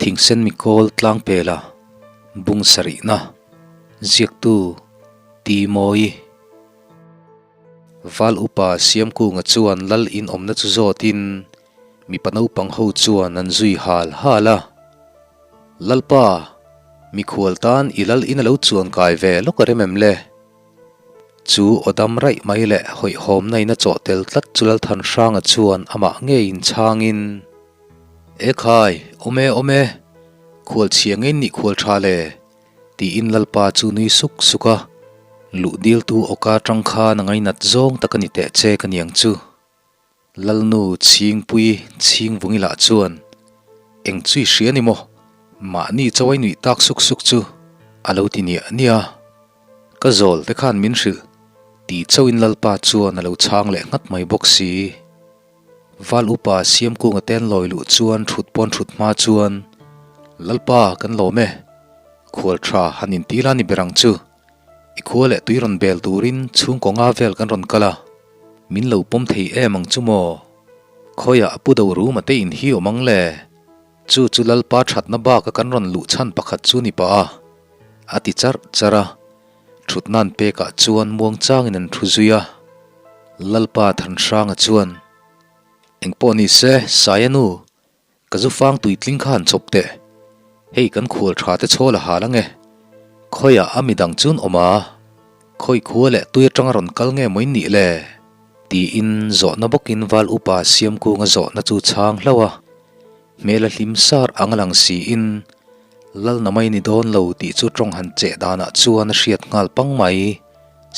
Thingsen Mikawl Tlangpela Bung sarihna Ziaktu Ti Mawi Val Upa Siamkunga chuan Lal in awmna chu zawtin mipa naupang ho chuan an zui hal hal a. Lalpa, mikhual tan i Lal in a lo chuan kai ve lawk a rem em le? Chu aw dam raih mai leh hawihhawmna in a chawh tel tlat chu Lalthanhranga chuan amah ngeiin chhangin, E khai, awm e, awm e, khual chhia ngei nih khual tha le, tiin Lalpa chu nui suk suk a, luh diltu awka tang khan a ngainat zawng tak a ni teh che ka niang chu. Lalnu Chhingpui Chhingvungi lah chuan, Eng chui hria ni maw? Mahni chawai nuih tak suk suk chu a lo ti niah niah a. Ka zawl te khan min hrilh ti chauhin Lalpa chuan a lo chhang leh nghat mai bawk si. Val upa Siamkunga ten lawi luh chuan thut pawn thut hma chuan, Lalpa kan lawm e, khual tha han inti la ni ber ang chu. I khua leh tui rawn bel turin chhungkaw nga vel kan rawn kal a, min lo pawm thei em ang chu maw? Khawiah a pu do rum a te in hi awm ang le? Chu chu Lalpa thatna baka kan rawn luh chhan pakhat chu ni pah a, a ti charh charh a. Thutna'n pekah chuan muangchangin an thu zui a. Lalpa Thanhranga chuan, Engpawh ni se, Saia nu, Ka zu fang tuitling kha han chawp teh. Hei kan khual tha te chhawl a hal ange. Khawiah a midang chun awm a? Khawi khua leh tui atanga rawn kal nge maw in nih le? Tiin zawhna bawkin Val Upa Siamkunga zawhna chu chhang hlauh a. Hmel a hlim sar ang a lang siin Lalna mai ni dawn lo tih chu tawng han cheh danah chuan a hriat nghal pang mai.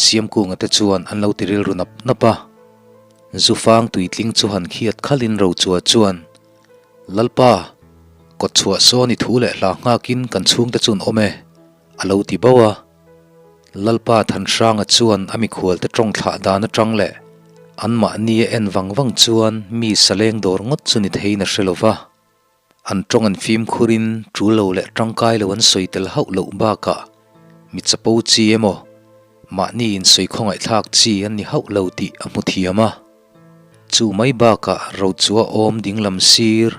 Siamkunga te chuan an lo ti rilru nap nap a. Zufang tuitling chu han khiat khalin Rochua chuan, Lalpa, kawt chhuah sawn i thu leh hla nghakin kan chhungte chun awm e, a lo ti bauh a. Lalpa Thanhranga chuan a mikhualte tawng thlah dan atang leh anmahni a en vang vang chuan mi saleng dawr ngawt chu ni theiin a hre lo va. An tawng an fimkhurin tul lo leh tangkai lo an sawi tel hauh loh bakah mi chapo chi emaw mahni insawi khawngaihthlak chi an ni hauh lo tih a hmu thiam a. Chu mai bakah Rochua awm dinglam sir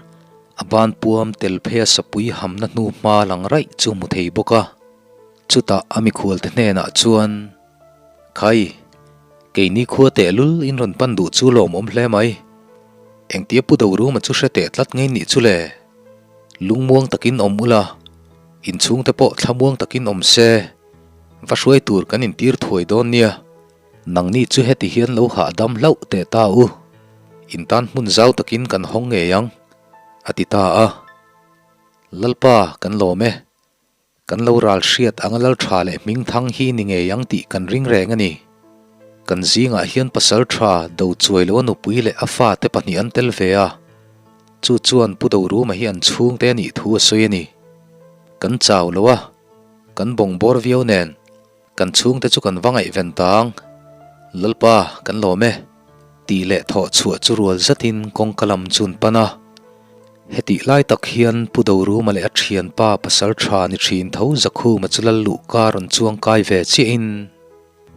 a ban puam tel phei a sapui hamna hnu hma lang raih chu hmu thei bawk a. Chutah a mikhualte hnenah chuan, Khai, keini khua tehlul in rawn pan duh chu lawmawm hle mai. Engtia Pu Doruma chu hre teh tlat ngei nih chu le? Lungmuang takin awm ula, inchhungte pawh thlamuang takin awm se, va hruai tur kan intir thuai dawn nia. Nangni chu heti hian lo hahdam hlauh teh ta u, in tan hmun zau takin kan hawng ngei ang, a ti ta a. Lalpa, kan lawm e. Kan lo ral hriat anga lal tha leh hming thang hi ni ngei ang tih kan ring reng a ni. Kan zingah hian pasal tha do chuai lo a nupui leh a fate pahnih an tel ve a, chu chuan Pu Doruma hi an chhungte a nih thu a sawi a ni. Kan chau lo a, kan bawng bawr viau nen kan chhungte chu kan va ngaihven ta ang. Lalpa, kan lawm e. Tih leh thawh chhuah chu rual zatin kawngka lam chu an pan a. Hetih lai tak hian Pu Doruma leh a thianpa pasal tha ni thin tho Zakhuma chu lal luh kar rawn chuang kai ve chiahin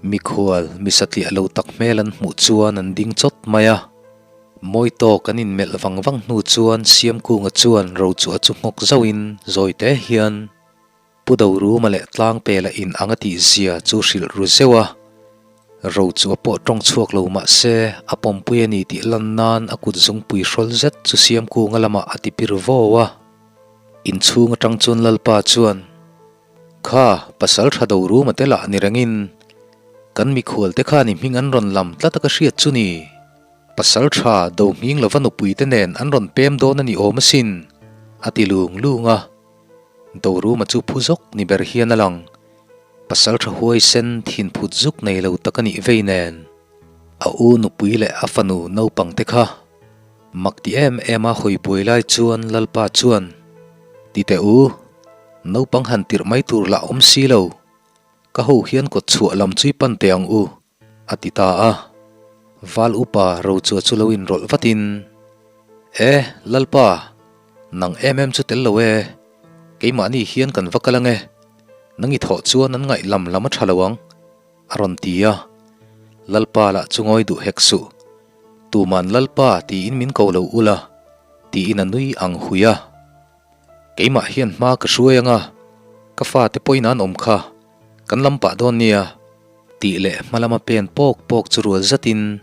mikhual mi satliah lo tak hmel an hmuh chuan an ding chawt mai a. Mawi tawk an inmelh vang vang hnu chuan Siamkunga chuan Rochua chu nghawk zauhin zawi te hian Pu Doruma leh Tlangpela in ang a tih zia chu hrilh ru zeuh a, ro chu a pawh tawng chhuak lo mah se a pawmpui a ni tih lan nan a kut zungpui hrawl zet chu Siamkunga lamah a ti pir vo a. Inchhung atang chuan Lalpa chuan, Kha, pasal tha Doruma te lah ni rengin kan mikhual te khan i hming an rawn lam tlat a ka hriat chu ni. Pasal tha do nghing lova nupui te nen an rawn pem dawn a ni awm asin, a ti lung lung a. Doruma chu phu zawk ni ber hian a lang. Pasal tha huaisen thin phut zuk nei lo tak a nih vei nen. A u nupui leh a fanu naupang te kha mak ti em em a hawi buai lai chuan Lalpa chuan, Ti teh u, naupang han tirh mai tur lah awm si lo. Ka ho hian kawt chhuah lam chu i pan teh ang u, a ti ta a. Val upa Rochua chu lo inrawlh vatin, E, Lalpa, nang em em chu tel lo e, keimahni hian kan va kal ange, nang i thawh chuan an ngaih lam lam a tha lo ang, a rawn ti a. Lalpa lah chu ngawi duh hek suh, Tuman Lalpa tiin min ko lo ula, tiin a nui ang hui a. Keimah hian hma ka hruai anga, ka fate pawhin an awm kha, kan lam pah dawn nia, tih leh hma lama pen pawk pawk chu rual zatin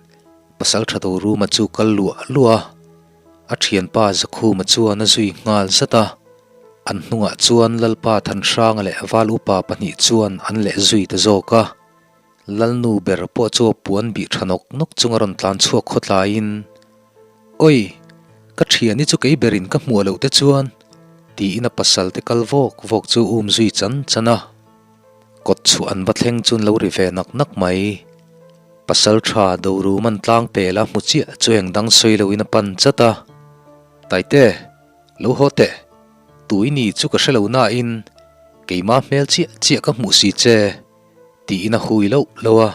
Pasalṭha Doruma chu kal luah luah a, a ṭhianpa Zakhuma chuan a zui nghal zat a, an hnungah chuan Lalpa Thanhranga leh Val Upa pahnih chuan an leh zui ta zawk a. Lalnu ber pawh chu a puan bih tha nawk nawk chunga rawn tlan chhuak khawtlaiin, Oi! Ka thiani chu kei berin ka hmuh loh te chuan, tiin a pasal te kal vawk vawk chu um zui chan chan a. Kawt chhuah an va thleng chu an lo ri ve nak nak mai. Pasal tha Dorum an tlang pel a hmu chiah chu eng dang sawi loin a pan chat a. Taite! Lo haw teh! Tui ni chu ka hre lo nain keima hmel chiah chiah ka hmuh si che. Tiin a hui loh loh a,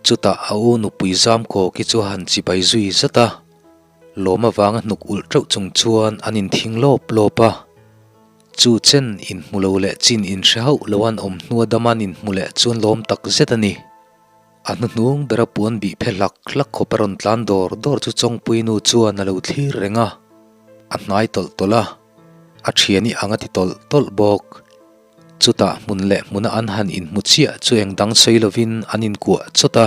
chutah a u nupui zam kawki chu a han chibai zui zat a, lawm avanga hnuk ulh teuh chung chuan an inthing lawp lawp a. Chu chen inhmu lo leh chin inhre hauh lo an awm hnua dama an inhmu leh chuan lawm tak zet a ni. A hnuhnung bera puan bih phe hlak hlak khawp a rawn tlan dawr dawr chu Chawngpui nu chuan a lo thlir reng a, a hnai tawlh tawlh a, a thiani ang a ti tawlh tawlh bawk. Chutah hmun leh hmuna an han inhmu chiah chu eng dang sawi lovin an inkuah chawt a,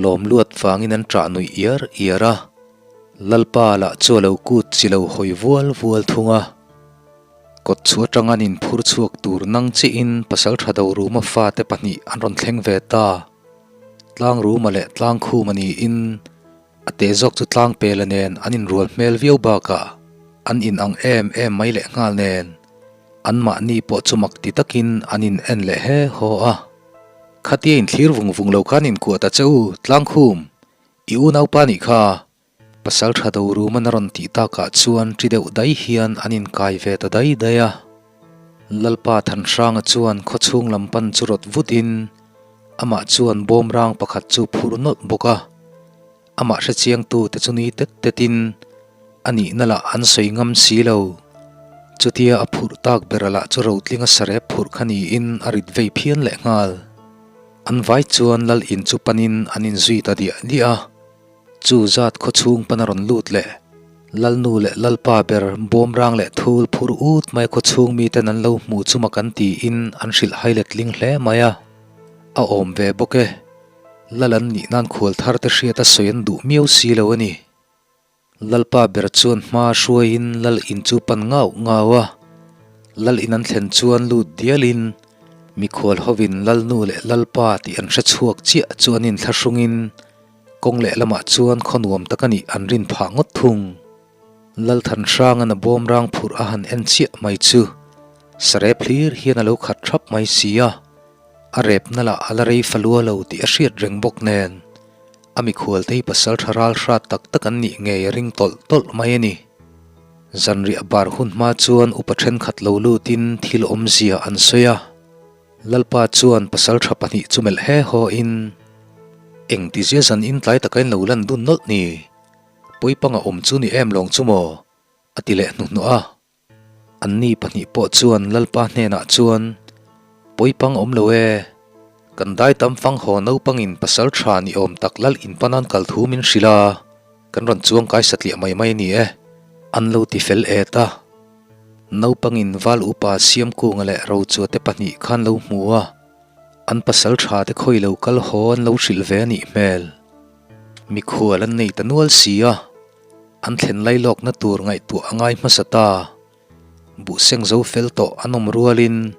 lawm luat vangin an ṭah nuih iar iar a, Lalpa lah chu a lo kut chi lo hawi vual vual thung a. Kawt chu aṭang an inphur chhuak tur nang chiahin Pasalṭha Doruma fate pahnih an rawn thleng ve ta. Tlangruma leh Tlangkhuma niin a te zawk chu Tlangpela nen an inrual hmel viau bakah an inang em em mai lehnghal nen. Anmahni pawh chu mak ti takin an in en leh he haw a. Khatia in thlir vung vung lo khan inkuah ta che u, Tlangkhum, i unaupa nih kha. Pasal tha do ruman a rawn tih takah chuan ṭi deuh dai hian an inkai ve ta dai dai a. Lalpa Thanhranga chuan khawchhung lam pan chu rawt vutin amah chuan bawmrang pakhat chu phurh nawlh bawk a. Amah hrechiangtu te chu nui tet tetin a nihna lah an sawi ngam si lo. Chutia a phurh tak bera lah chu rotlinga sarep phurh kha niin a rit vei phian lehnghal. An vai chuan lal in chu panin an inzui ta diah diah a. Chu zat khawchhung pan a rawn lut leh Lalnu leh Lalpa ber bawmrang leh thul phur ut mai khawchhung miten an lo hmu chu mak an tiin an hrilh hai letling hle mai a. A awm ve bawk e. Lal an nih nan khual thar te hriat a sawi an duh miau si lo a ni. Lalpa ber chuan hma hruaiin Lal in chu pan ngau ngau a. Lal in an thlen chuan lut dialin mikhual hovin Lalnu leh Lalpa tih an hre chhuak chiah chu an inthlahrungin kawng lehlamah chuan khaw nuam tak a nih an rin phah ngawt thung. Lalthanhranga'n a bawmrang phurh a han en chiah mai chu sarep hlir hian a lo khat thap mai si a. A repna lah a la rei fa lua lo tih a hriat reng bawk nen, a mikhual te hi pasal tha ral hrat tak tak an nih ngei a ring tawlh tawlh mai a ni. Zanriah bar hun hma chuan upa thenkhat lo lutin thil awmzia an sawi a, Lalpa chuan pasal tha pahnih chu melh he haw in, Engtizia zan in tlai taka in lo lan dun nawlh ni? Pawipanga awm chu ni em lawng chu maw? a ti leh hnuhnawh a. Anni pahnih pawh chuan Lalpa hnenah chuan, Pawipang awm lo e, kan dai tam fang haw naupangin pasal tha ni awm tak lal in panan kal thu min hrilh a, kan rawn chuang kai satliah mai mai a ni e, an lo ti fel et a. Naupangin Val Upa Siamkunga leh Rochua te pahnih khan lo hmu a, an pasal tha te khawi lo kal haw an lo hrilh ve a nih hmel. Mikhual an nei ta nual si a. An thlen lailawkna tur ngaihtuah a ngai hmasa ta. Buhseng zo fel tawh an awm rualin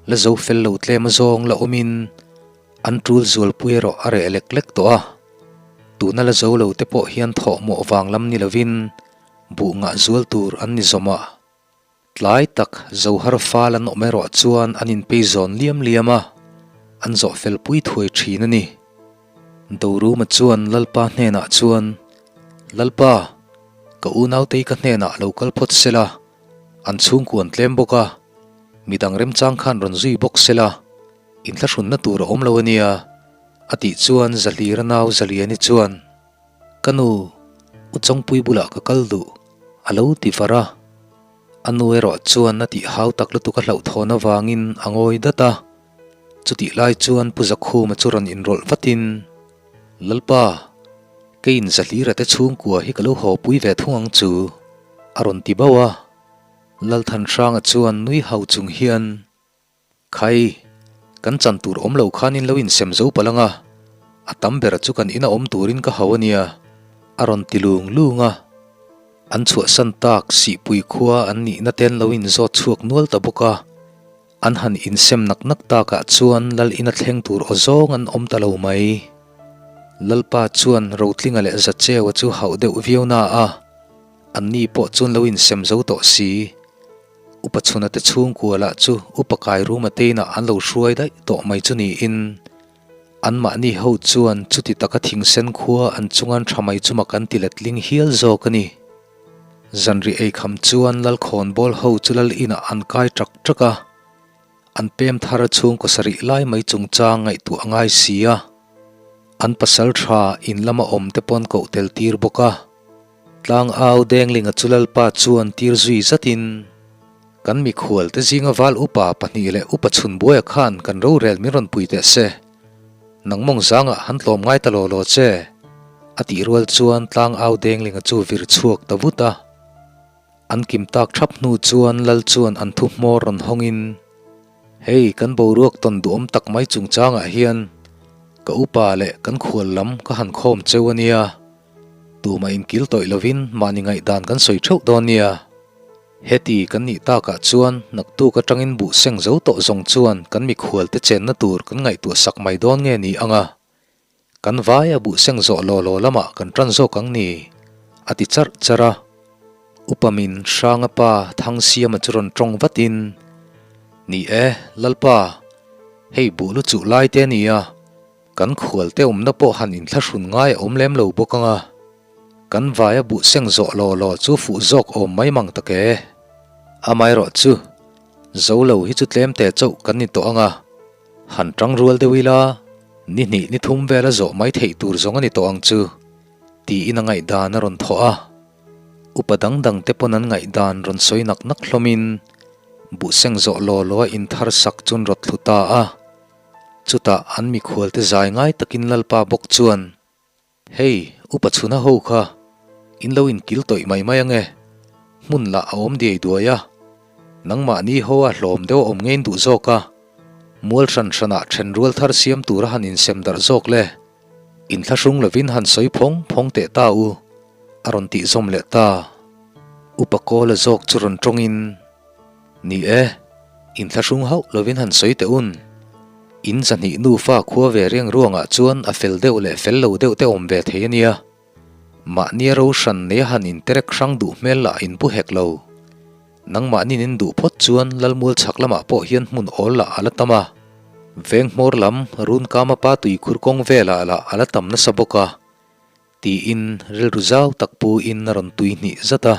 la zo fel lo tlem azawng la awmin an tul zualpui erawh a reh lek lek tawh a. Tuna la zo lo te pawh hian thawhmawh vang lam ni lovin buh ngah zual tur an ni zawm a. Tlai tak Zohar fal an awm erawh chuan an inpei zawn liam liam a, an zawh fel pui thuai thin a ni. Doruma chuan Lalpa hnenah chuan, Lalpa, ka unautei ka hnenah lo kal phawt sela, an chhungkuan tlem bawk a, midang remchang khan rawn zui bawk sela, inthlahrunna tur a awm lo a nia, a tih chuan Zahlira nau Zaliani chuan, Ka nu, U Chawngpui bulah ka kal duh, a lo ti var a. A nu erawh chuan a tih hau tak lutuk a hlauhthawn avangin a ngawi dat a. Chutih lai chuan Pu Zakhuma chu rawn inrawlh vatin, Lalpa, keiin Zahlira te chhungkua hi ka lo haw pui ve thung ang chu, a rawn ti bauh a. Lalthanhranga chuan nui hau chung hian, Khai, kan chan tur awm lo khan in lo insem zo palh ang a, a tam ber chu kan ina awm turin ka hau a nia, a rawn ti lung lung a. An chhuahsan tak Sihpui khua an nihna ten lo inzawt chhuak nual ta bawk a. An han insem nak nak takah chuan Lal ina thleng tur aw zawng an awm ta lo mai. Lalpa chuan Rotlinga leh Zacheua chu hauh deuh viau na a, anni pawh chuan lo insem zo tawh si. Upa chhuna te chhungkua lah chu Upa Kairuma te inah an lo hruai daih tawh mai chu niin, anmahni ho chuan chuti taka thingsen khua an chungan tha mai chu mak an ti letling hial zawk a ni. Zanri eikham chuan Lalkhawnbawl ho chu lal inah an kai ṭak ṭak a, an pem thar chhungkaw sarih lai mai chungchang ngaihtuah a ngai si a, an pasal ṭha in lama awm te pawn koh tel tir bawk a. Tlangau Denglinga chu Lalpa chuan tir zui zatin, Kan mikhual te zinga val upa pahnih leh upa chhunbuaia khan kan rorel min rawn pui teh se. Nang mawng zangah han tlawm ngai ta law law che, a tih rual chuan tlangau Denglinga chu vir chhuak ta vut a. An kim tak thap hnu chuan Lal chuan an thu hmawr rawn hawngin, Hei kan boruak tawn duhawm tak mai chungchangah hian ka upa leh kan khual lam ka han khawm cheu a nia, tumah inkil tawih lovin mahni ngaihdan kan sawi theuh dawn nia. Heti kan nih takah chuan naktuk atangin buh seng zo tawh zawng chuan kan mikhual te chenna tur kan ngaihtuah sak mai dawn nge ni ang a? Kan vai a buh seng zawh law law lamah kan tan zawk ang ni? a ti charh charh a. Upa min Hranga pa Thangsiama chu rawn tawng vatin, Ni e, Lalpa, hei buh lu chuh lai te a ni a, kan khual te awmna pawh han inthlahrun ngai a awm lem lo bawk ang a. Kan vaia buh seng zawh law law chu fuh zawk awm mai mang tak e. Amaherawh chu, zo lo hi chu tlem te chauh kan ni tawh ang a, han tang rual deuh ila, ni hnih ni thum vela zawh mai theih tur zawng a ni tawh ang chu, tiin a ngaihdan a rawn thawh a. Upa dang dang te pawn an ngaihdan rawn sawi nak nak hlawmin, buh seng zawh law law a inthar sak chun rawt thlu ta a. Chutah an mikhualte zai ngai takin Lalpa bawk chuan, Hei, upa chhuna ho kha in lo inkil tawih mai mai ange, hmun lah a awm diai duai a, nangmahni ho a hlawm deuh a awm ngein duh zawk a, mual hran hranah then rual thar siam tura han insem darh zawk le, inthlahrung lovin han sawi phawng phawng teh ta u, a rawn tih zawm leh ta. Upa Kawla zawk chu rawn tawngin. Ni e, inthlahrung hauh lovin han sawi teh un. In zahnih nufa khua ve riang ruangah chuan a fel deuh leh fel lo deuh te awm ve thei a nia. Mahnia ro hran neia han interek hrang duh hmel lah in pu hek lo. Nangmahnin in duh phawt chuan Lalmual chhak lamah pawh hian hmun awl lah a la tam a. Veng hmawr lam Runkama pa tuikhur kawng velah lah a la tam nasa bawk a. Tiin rilru zau tak pu in a rawn tui hnih zat a.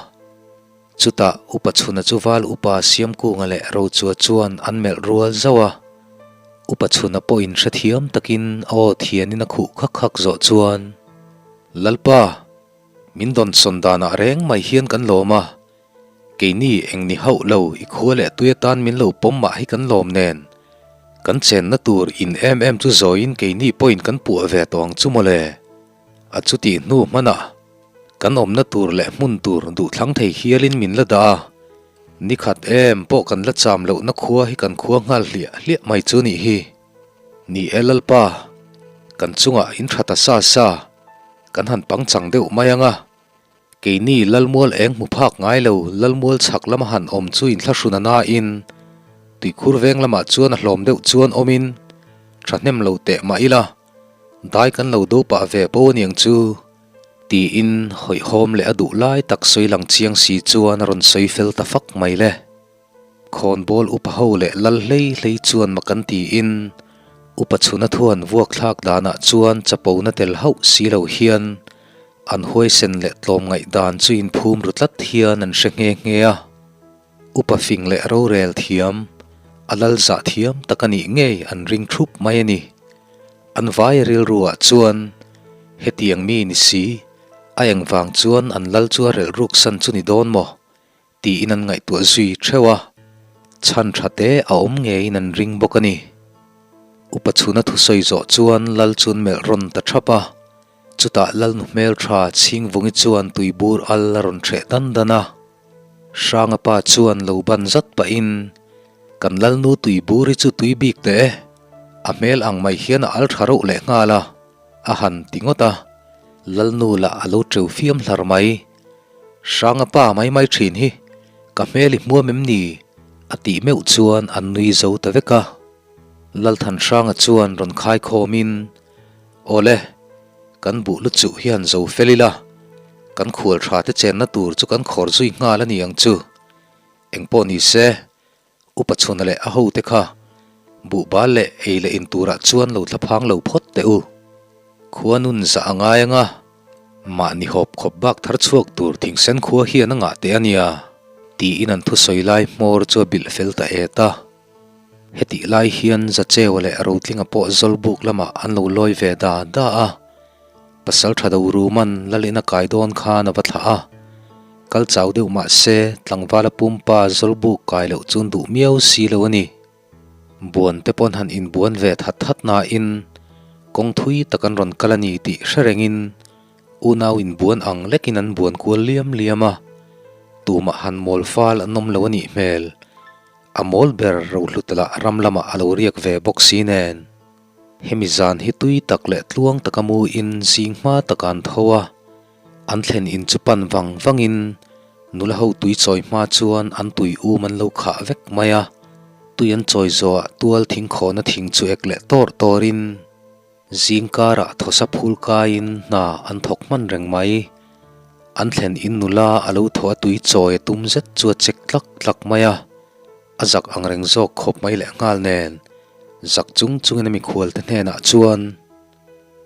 Chutah Upa Chhuna chu Val Upa Siamkunga leh Rochua chuan an melh rual zauh a. Upa Chhuna pawhin hrethiam takin a aw thianin a khuh khak khak zawh chuan, Lalpa, min dawnsawn danah reng mai hian kan lawm a. Keini eng ni hauh lo i khua leh tui atan min lo pawm mah hi kan lawm nen. Kan chenna tur in em em chu zawiin keini pawhin kan puah ve tawh ang chu mawle. A chutih hnu hmanah kan awmna tur leh hmun tur duhthlang thei hialin min la dah a, nikhat em pawh kan la cham lohna khua hi kan khua nghal hliah hliah mai chu nih hi. Ni e Lalpa, kan chungah in tha ta sa sa, kan han pangchang deuh mai ang a. Keini Lalmual eng hmu phak ngai lo, Lalmual chhak lama han awm chu inthlahrun a nain, tuikhur veng lamah chuan a hlawm deuh chuan awmin, thahnem lo teh mah ila, dai kan lo do pah ve bo aniang chu, tiin hawihhawm leh a duh lai tak sawi lang chiang si chuan a rawn sawi fel ta fak mai le. Khawnbawl upa ho leh lal hlei hlei chuan mak an tiin, upa chhuna thu an vuak thlak danah chuan chapona tel hauh si lo hian an huaisen leh tlawmngaih dan chu inphum ru tlat hian an hre nghe nghe a. Upa fing leh rorel thiam, a lal zah thiam tak a nih ngei an ring thup mai a ni. An vai rilruah chuan hetiang mi ni si, a engvang chuan an lal chu a relh ruk san chu ni dawn maw? Tiin an ngaihtuah zui theuh a, chhan tha te a awm ngeiin an ring bawk a ni. Upa chhuna thusawi zawh chuan Lal chuan melh rawn ta thap a, chutah Lalnu hmeltha Chhingvungi chuan tuibur al a rawn hreh dan dan a. Hranga pa chuan lo ban zat pahin, Kan Lalnu tuibur hi chu tui bik teh e, a hmel ang mai hian a al tha reuh leh nghal a, a han ti ngawt a. Lalnu lah a lo teu fiam hlar mai. Hranga pa mai mai thin hi ka hmel i hmuam em ni? a tih meuh chuan an nui zo ta vek a. Lalthanhranga chuan rawn khai khawmin, Awle, kan buh lu chuh hian zo fel ila, kan khual tha te chenna tur chu kan khawr zui nghal a ni ang chu. Engpawh ni se, Upa chhuna leh a hote kha buhbal leh ei leh in turah chuan lo thlaphang lo phawt teh u. Khua nun zah a ngai anga, mahni hawp khawp bak thar chhuak tur thingsen khua hian a ngah teh a nia, tiin an thusawi lai hmawr chu a bilh fel ta et a. Hetih lai hian Zacheua leh Rotlinga pawh Zawlbuk lamah an lo lawi ve da da a. Pasal tha do Ruman Lalin a kai dawn khan a va thlah a. Kal chau deuh mah se tlangvala pumpa Zawlbuk kai loh chuan duh miau si lo a ni. Buan te pawn han inbuan ve that that nain kawng thui tak an rawn kal a ni tih hre rengin unau inbuan ang lekin an buan kual liam liam a. Tumah han mawl fal an awm lo a nih hmel. A mawl ber rohlut lah ram lamah a lo riak ve bawk si nen. Hemi zan hi tui tak leh tluang taka mu in zing hma taka an tho a, an thlen in chu pan vang vangin nula ho tui chawi hma chuan an tui um an lo khah vek mai a, tui an chawi zawhah tual thing khawhna thing chu ek leh tawr tawrin Zing karah thawsa phul kaiin hna an thawk hman reng mai. An thlen in nula a lo thaw a tui chawi a tum zet chu a chek tlak tlak mai a, a zak ang reng zawk khawp mai leh nghal nen zak chung chungin a mikhual te hnenah chuan,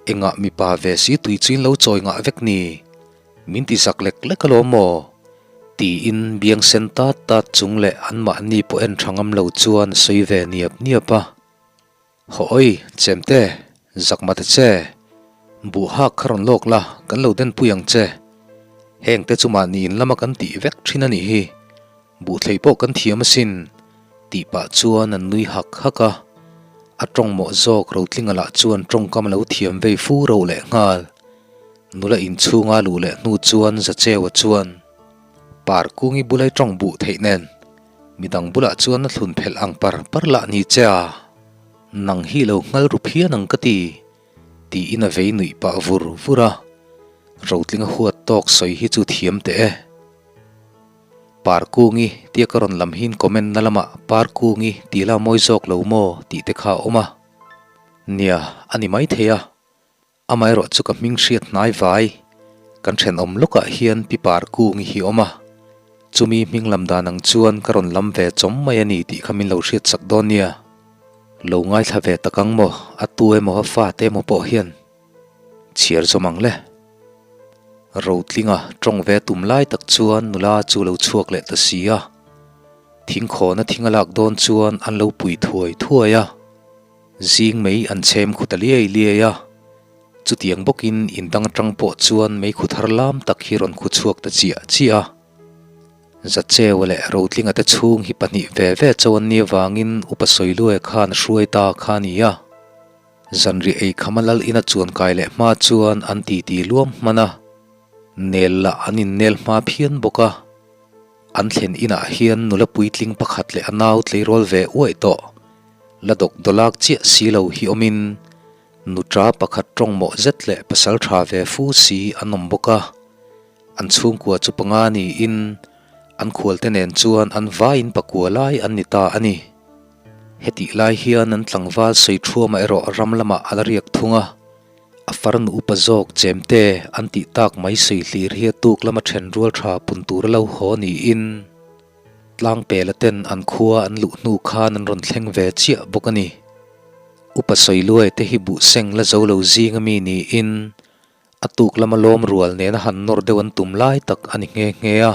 Engah mipa ve si tui chu in lo chawi ngah vek ni? Min ti zak lek lek alawm maw? Tiin biang sen tat tat chung leh anmahni pawh en tha ngam lo chuan a sawi ve niap niap a. Haw-awi, Chemte, zak mah ta che. Buh hak kha rawn lawk la, kan lo denpui ang che. Heng te chu mahni in lama kan tih vek thin a nih hi. Buh thlei pawh kan thiam asin, tih pah chuan an nui hak hak a. A tawng mawh zawk Rotlinga lah chuan tawngkam a lo thiam vei fu reuh leh nghal. Nula inchhunga luh leh hnu chuan Zacheua chuan, Parkungi bulai tawng buh theih nen, Midang bulah chuan a thlun phelh ang par par lah ni che a, nang hi lo nghal ru phian ang ka ti, tiin a vei nuih pah vur vur a. Rotlinga huat tawk sawi hi chu thiam teh e. Parkungi tia ka rawn lam hin comment na lamah Parkungi tih la mawi zawk lo maw tih te kha a awm a. Nia, a ni maithei a. Amaherawh chu ka hming hriat hnai vai, kan thenawm lawkah hian Pi Parkungi hi awm a, chumi hming lam dan ang chuan ka rawn lam ve chawm mai a ni tih kha min lo hriat chak dawn nia. Lo ngaithla ve tak ang maw, a tu emaw a fate emaw pawh hian chhiar zawm ang le. Rotlinga tawng ve tum lai tak chuan nula chu lo chhuak leh ta si a, thingkhawna thing a lak dawn chuan an lo pui thuai thuai a. Zing mei an chhem khu ta liai liai a, chutiang bawkin in dang atang pawh chuan mei khu thar lam tak hi rawn khu chhuak ta chiah chiah a. Zacheua leh Rotlinga te chhung hi pahnih ve ve cho an nih avangin Upa Sawiluaia khan a hruai ta kha a ni a. Zanriah ei khama lal ina chuan kai leh hma chuan an titi luam hman a, nel lah an innel hma phian bawk a. An thlen inah hian nula puitling pakhat leh a nau tleirawl ve uaih tawh. La dawk dawlak chiah si lo hi awmin nuṭa pakhat tawng mawh zet leh pasal tha ve fu si an awm bawk a. An chhungkua chu panga niin an khualte nen chuan an vaiin pakua lai an ni ta a ni. Hetih lai hian an tlangval sawi thuama erawh ram lamah a la riak thung a. A farnu upa zawk chemte an tih tak mai sawi hlir hi a tuk lama then rual tha pun tur a lo haw niin Tlangpela ten an khua an luh hnu khan an rawn thleng ve chiah bawk a ni. Upa Sawiluai te hi buh seng la zo lo zing ami niin a tuk lama lawm rual nena han nawr deuh an tum lai tak a ni nghe nghe a.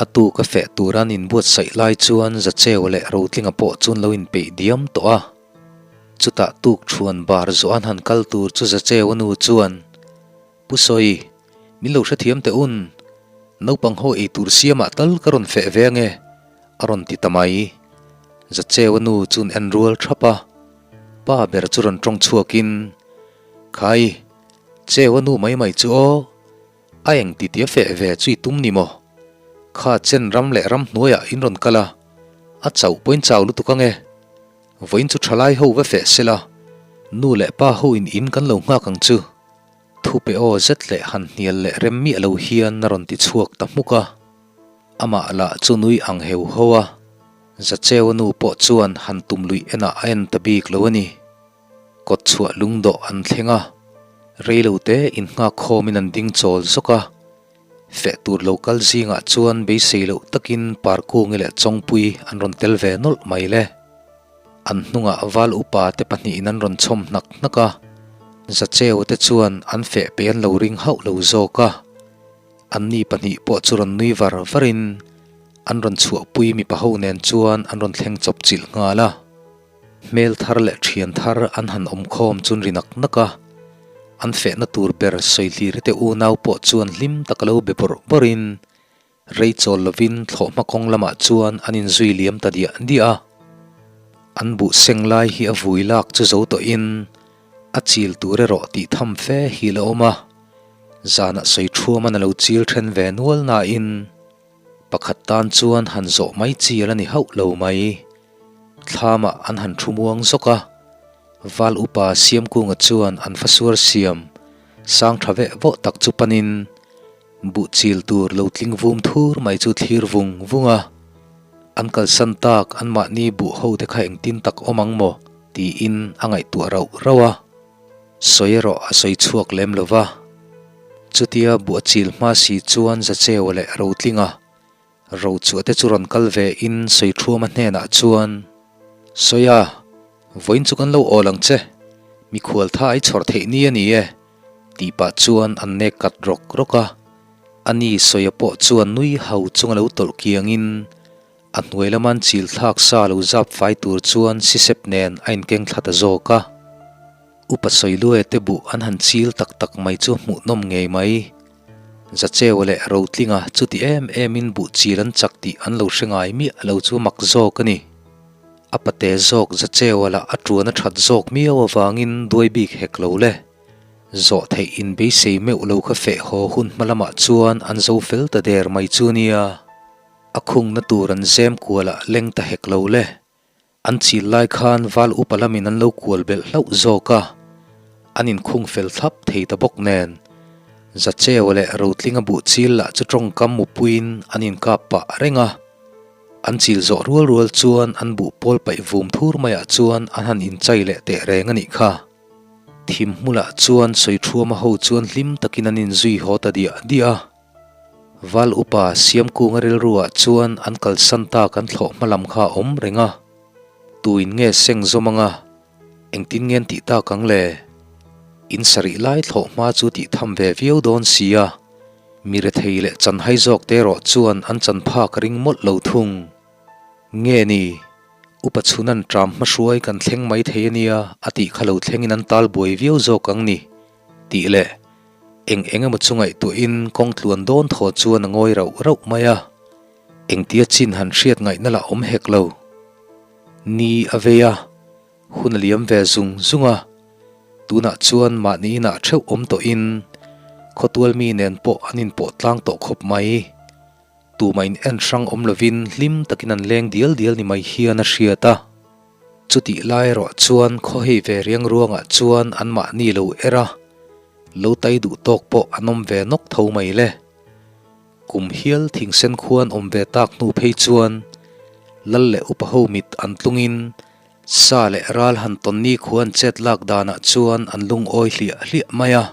A tuk a feh tura an inbuatsaih lai chuan Zacheua leh Rotlinga pawh chu an lo inpeih diam tawh a. Chutah tuk thuan bar zawh an han kal tur chu Zacheua nu chuan, Pu Sawi, min lo hrethiam teh un, naupang ho ei tur siamah tal ka rawn feh ve ange, a rawn ti ta mai. Zacheua nu chuan en rual thap a, pa ber chu rawn tawng chhuakin, Khai, Cheua nu mai mai chu aw, a eng ti tia feh ve chu i tum ni maw? Kha chen ram leh ram hnuaiah in rawn kal a, a chauh pawhin chau lutuk ang e. Vawiin chu thalai ho va feh sela, nu leh pa ho in in kan lo nghak ang chu. Thupe aw zet leh han hnial leh rem miah lo hian a rawn ti chhuak ta hmuk a. Amah lah chu nui ang heu ho a, Zacheua nu pawh chuan han tum luih enah a en ta bik lo a ni. Kawt chhuah lungdawh an thleng a, reilote innghak khawmin an ding chawl zawk a. Feh tur lo kal zingah chuan beisei loh takin Parkungi leh Chawngpui an rawn tel ve nawlh mai le. An hnungah val upa te pahnihin an rawn chhawm hnak hnak a, Zacheu te chuan an feh pe an lo ring hauh lo zawk a. Anni pahnih pawh chu rawn nui var varin an rawn chhuahpui mipa ho nen chuan an rawn thleng chawp chilh nghal a. Hmel thar leh thian thar an han awm khawm chun ri nak nak a, an fehna tur ber Sawihliri te unau pawh chuan hlim tak a lo be bawrh bawrhin rei chawl lovin thlawhhma kawng lamah chuan an inzui liam ta diah diah a. An buh seng lai hi a vui lak chu zo tawhin a chil tur erawh tih tham fe hi la awm a, zanah sawi thuaman a lo chil then ve nual nain Pakhat tan chuan han zawh mai chi a la ni hauh lo mai. Thlamah an han thu muang zawk a, Val upa Siamkunga chuan an fasuar siam sang tha veh vawh tak chu panin buh chil tur lo tling vum thur mai chu thlir vung vung a. An kalsan tak anmahni buh ho te kha engtin tak awm ang maw tiin a ngaihtuah rauh rauh a. Sawi erawh a sawi chhuak lem lo va. Chutia buh a chil hma si chuan Zacheua leh Rotlinga Rochuah te chu rawn kal ve in Sawiṭhuama hnenah chuan, Sawia, vawiin chu kan lo awl ang che, mikhual tha ai chhawr theih ni a ni e, tih pah chuan an nek kat rawk rawk a. Ani Sawia pawh chuan nui hau chunga lo tawlh kiangin A hnuai lama an chil thlak sa lo zap fai tur chuan sisep nen a inkeng thla ta zawk a. Upa Sawiluaia te buh an han chil tak tak mai chu hmuhnawm ngei mai. Zacheua leh Rotlinga chuti em emin buh chil an chak tih an lo hre ngai miah lo chu mak zawk a ni. A pate zawk Zacheua lah a tuan a that zawk miau avangin duai bik hek lo le. Zawh theih inbeisei meuh lo kha feh haw hun hma lamah chuan an zo fel ta der mai chu nia. A khungna tur an zem kualah leng ta hek lo le. An chil lai khan val upa lamin an lo kual belh hlauh zawk a, an inkhung fel thlap thei ta bawk nen. Zacheua leh Rotlinga buh chil lah chu tawngkam mupuiin an inkap pah reng a. An chil zawh rual rual chuan an buh pawl paih vum thur maiah chuan an han inchai leh teh reng a nih kha. Thim hmulah chuan Sawiṭhuama ho chuan hlim takin an inzui haw ta diah diah a. Val upa Siamkunga rilruah chuan an kalsan tak an thlawh hma lam kha a awm reng a, tuin nge seng zawm anga engtin nge an tih tak ang le? In sarih lai thlawh hma chu tih tham ve viau dawn si a, mi rethei leh chanhai zawk te erawh chuan an chan phak a ring mawlh lo thung. Nge ni, upa chhunan ṭam hmahruai kan thleng mai thei a nia a tih kha lo thlengin an tal buai viau zawk ang ni tih leh Eng eng emaw chu ngaihtuahin kawng tluan dawn thaw chuan a ngawi rauh rauh mai a, engtia chin han hriat ngaihna lah awm hek lo. Ni a vei a, hun a liam ve zung zung a, tunah chuan mahni inah theuh awm tawhin khawtual mi nen pawh an inpawh tlang tawh khawp mai. Tumah in en hrang awm lovin hlim takin an leng dial dial ni mai hian a hriat a. Chutih lai erawh chuan khaw hei ve riang ruangah chuan anmahni lo er a, lo tai duh tawk pawh an awm ve nawk tho mai le. Kum hial thingsen khuan awm ve tak hnu phei chuan Lal leh upa ho mit an tlungin sa leh ral han tawnni khuan chet lak danah chuan an lungawi hliah hliah mai a.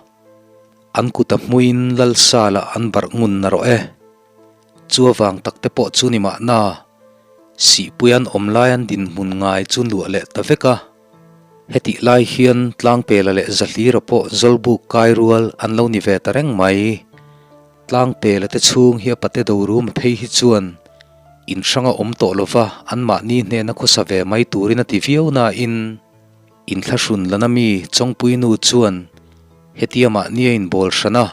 An kut a hmuin Lal sa lah an barh ngun narawh e. Chu avang tak te pawh chu ni mahna, Sihpuian awm lai an dinhmun ngai chu luah leh ta vek a. Hetih lai hian Tlangpela leh Zahlira pawh Zawlbuk kai rual an lo ni ve ta reng mai. Tlangpela te chhung hi a pate Doruma phei hi chuan in hranga awm tawh lova anmahni hnena khawsa ve mai turin a ti viau nain, Inthlahrun lana mi Chawngpuinu chuan hetia mahni a inbawl hran a,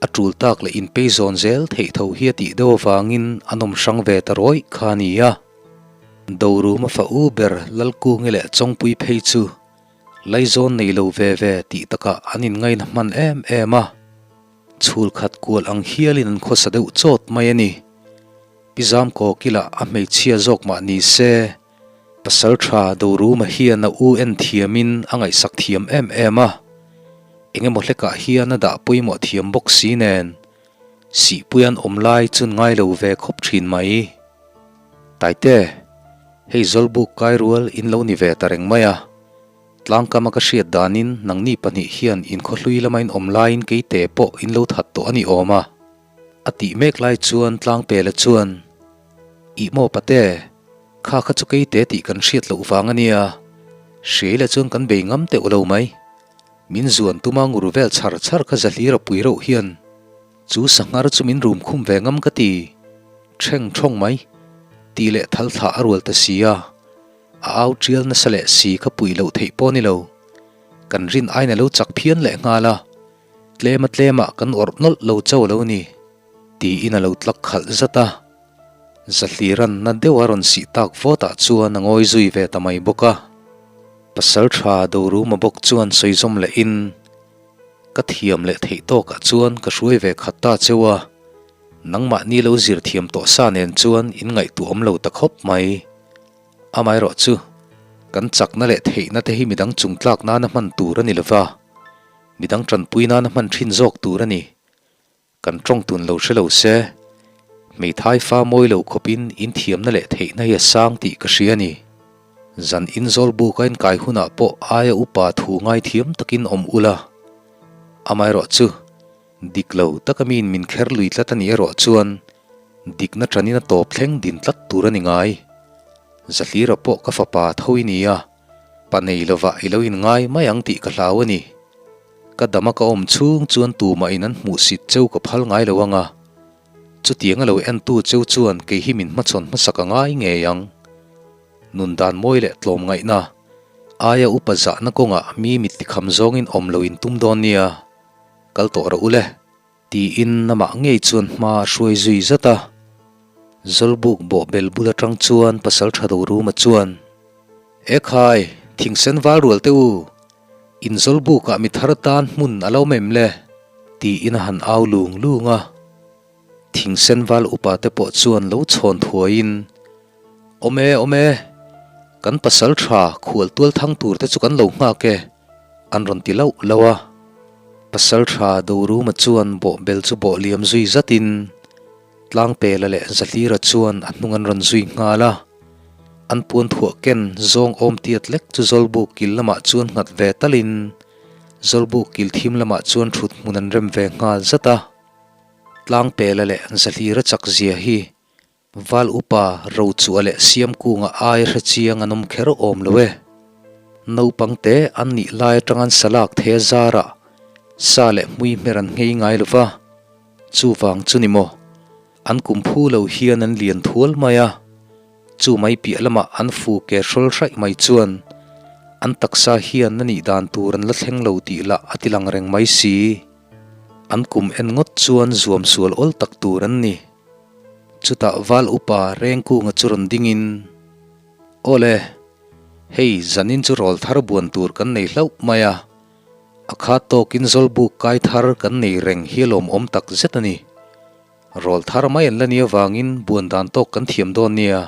A tul tak leh inpei zawn zel theih tho hi a tih deuh avangin a nawm hrang ve ta rawih kha a ni a. Doruma fa u ber Lalkungi leh Chawngpui phei chu laizawn nei lo ve ve tih takah an inngaina hman em em a. Chhul khat kual ang hialin an khawsa deuh chawt mai a ni. Pi Zamkawki lah a hmeichhia zawk mah ni se, pasal tha Doruma hian a u en thiamin a ngaihsak thiam em em a, engemaw hlekah hian a dah pawimawh thiam bawk si nen, sihpui an awm lai chun ngai lo ve khawp thin mai. Taite, hei Zawlbuk kai rual in lo ni ve ta reng mai a, Tlangkama ka hriat danin nangni pahnih hian inkhawhlui lama in awm laiin keite pawh in lo that tawh a ni awm a. A tih mek lai chuan Tlangpela chuan, Ih maw pate, kha kha chu keite tih kan hriat loh vang a nia, hriaila chuan kan bei ngam teuh lo mai. Min zuan tuma ngur vel chhar chhar kha Zahlira pui reuh hian chu sanghar chu min rum khum ve ngam ka ti ṭheng ṭhawng mai, tih leh thal thlah a rual ta si a. A au ṭial nasa leh si kha puih loh theih pawh a ni lo. Kan rin aiin a lo chak phian leh nghal a. Tlema tlemah kan awrh nawlh lo cho lo ni, tiin a lo tlak khalh zat a. Zahliran na deuh a rawn sih tak vawtah chuan a ngawi zui ve ta mai bawk a. Pasal tha Doruma bawk chuan sawi zawm lehin, Ka thiam leh theih tawkah chuan ka hruai ve khat ta cheu a, nangmahni lo zir thiam tawh sa nen chuan in ngaihtuah awm lo ta khawp mai. Amaherawh chu, kan chakna leh theihna te hi midang chungtlak nana hman tur a ni lova. Midang tanpui nana hman thin zawk tur a ni. Kan tawng tun lo hre lo se, hmeithai fa mawi lo khawpin inthiamna leh theihna hi a sang tih ka hria a ni. Zan inzawl buk a inkai hunah pawh aia upa thu ngaithiam takin awm ula. Amaherawh chu, dik lo taka miin min kher lui tlat a nih erawh chuan dikna tanin a tawp thleng din tlat tur a ni ngai. Zahlira pawh ka fapa tho i ni a. Pa nei lovah i lo inngai mai ang tih ka hlau a ni. Ka dama ka awm chhung chuan tumah in an hmuh sit cheu ka phal ngai lo ang a. Chutiang a lo entu cheu chuan kei hi min hmachhawn hmasak a ngai ngei ang. Nun dan mawi leh tlawm ngaihna, aia upa zahna kawngah mi mit tikham zawngin awm lo in tum dawn nia. Kal tawh rawh u le. Tiin amah ngei chuan hma a hruai zui zat a. Zawlbuk bawhbel bul atang chuan pasal tha Doruma chuan, Ekhai, thingsen val rual teh u, in zawlbukah mi thar tan hmun a lo awm em le? Tiin a han au lung lung a. Thingsen val upa te pawh chuan lo chhawn thuaiin, Awm e, awm e, kan pasal tha khual tual thang tur te chu kan lo nghak e. An rawn ti lauh lauh a, Pasalṭha Doruma chuan bawhbel chu bawh liam zui zatin Tlangpela leh Zahlira chuan a hnung an rawn zui nghal a. An puan thuah ken zawng awm tiat lek chu Zawlbuk kil lamah chuan nghat ve talin Zawlbuk kil thim lamah chuan thut hmun an rem ve nghal zat a. Tlangpela leh Zahlira chak zia hi Val upa Rochua leh Siamkunga ai hre chiang an awm kher awm lo e. Naupang te an nih lai atang an salak the zarah sa leh hmui hmer an nghei ngai lo va, chuvang chu ni maw, an kum phu lo hian an lian thual mai a, chu mai piah lamah an fu ke hrawl hraih mai chuan an taksa hian a nih dan tur an la thleng lo tih lah a ti lang reng mai si. An kum en ngawt chuan zuam sual awl tak tur an ni. Chutah val upa Rengkunga chu rawn dingin, Awle, hei zanin chu rawl thar buan tur kan nei hlauh mai a, a khat tawkin zawlbuk kai thar kan nei reng hi a lawmawm tak zet a ni. Rawl thar mai an la nia vangin buan dan tawk kan thiam dawn nia.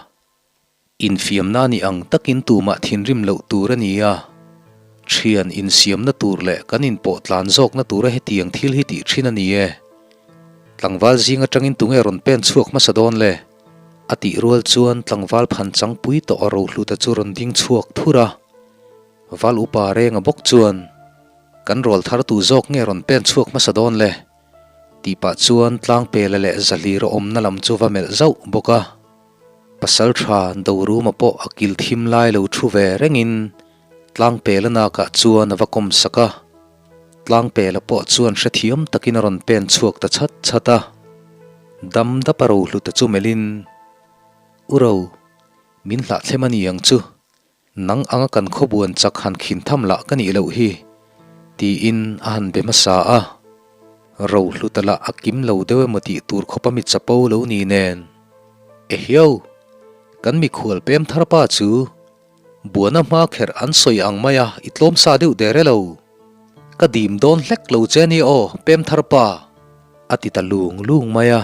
Infiamna ni ang takin tumah thinrim loh tur a ni a, thian insiamna tur leh kan inpawh tlan zawkna tura hetiang thil hi tih thin a ni e. Tlangval zing atangin tunge rawn pen chhuak hmasa dawn le? A tih rual chuan tlangval phan changpui tawh a rohluta chu rawn ding chhuak thur a. Val upa renga bawk chuan, Kan rawl thar tu zawk nge rawn pen chhuak hmasa dawn le? Tih pah chuan tlangpela leh zahlir a awmna lam chu va melh zauh bawk a. Pasal tha Doruma pawh a kil thim lai lo thu ve rengin Tlangpela nakah chuan a va kawm sak a. Tlangpela pawh chuan hrethiam takin a rawn pen chhuak ta chhat chhat a. Dam dap a rohluta chu melhin, U Ro, min hlahthlem a ni ang chu. Nang anga kan khawbuan chak han khin tham lah ka nih loh hi, tiin a han be hmasa a. Rohluta lah a kim lo deuh emaw tih tur khawpa mi chapo lo ni nen. Ehiau! Kan mikhual pem thar pa chu buana hma kherh an sawi ang maia i tlawm sa deuh der e lo. Ka dim dawn hlek lo che nia aw pem thar pa, a ti ta lung lung mai a.